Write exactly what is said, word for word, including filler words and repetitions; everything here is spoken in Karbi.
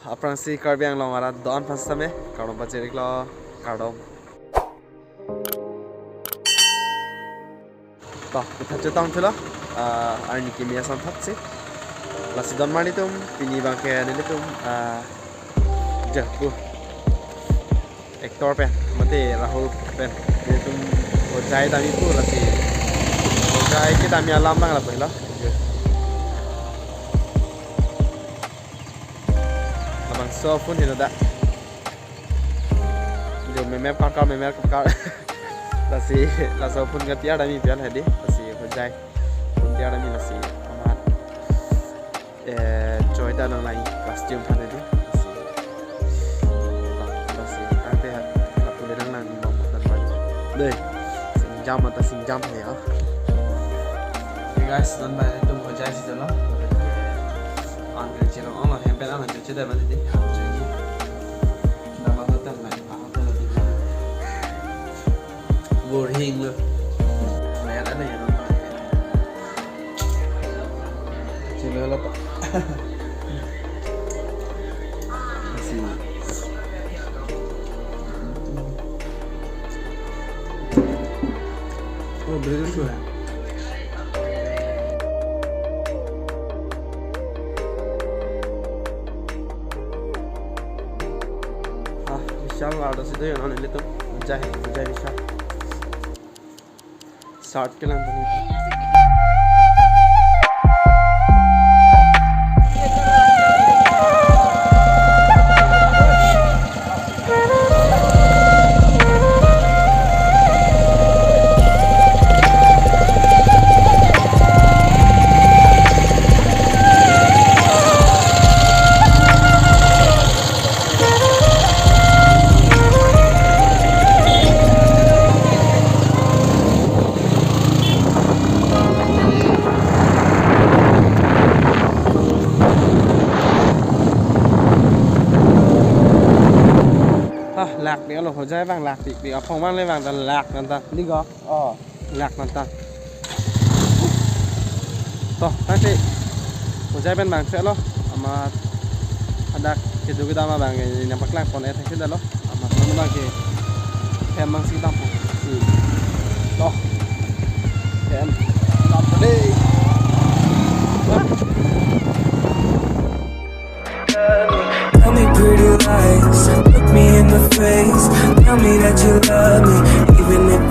Aphrangsi Karbi Anglong arat do-an aphan sitame kardom pajir-iklo, kardom. To, kutha chetong thulo, ah, arni kimi ason thotsi. Lasi don mar nelitum, pini abangke nelitum, ah, jaku actor pen, mate Rahul pen, nelitum Hojai damji pu, lasi Hojai kedamji alam abang lapu helo. Labangso aphun helo dak. Jo memer karkar, memer karkar. Lasi, laso aphun ke tiar damji pian hedi. Lasi Hojai aphun tiar damji, lasi amat, eh, choi ta nanglangji costume aphan hedi. Lasi, lasi tangte ha, lapu le nanglang bom dan ban. Dei, singjam anta singjam he ya. Hey guys, don bai nelitum Hojai si jalo. An ke chirong ong lo, hem pen an chochedam hedi. Dam hotel na, hotel di. Boring lo. Mayat ada ya, don bai. Chilo lo, Pak. Masih. Oh, beli dulu ya. Ah, Vishal ada situ ya, non nelitum. Jai, jai Vishal. Shirt kelang tadi. Ah, lak pi alo, Hojai abang lak pi pi, aphong abang le abang ta lak nanta, ni ko? Oh. Lak nanta. To, tangte Hojai pen abang chelo. Amat hadak kedo kedam abang ke nangpaklang pon-et thekthedetlo. Amat non abang ke hem abang si dampo. Si. To. Hem. Dampo dei. Tell me pretty lies, look me in the face. Tell me that you love me, even if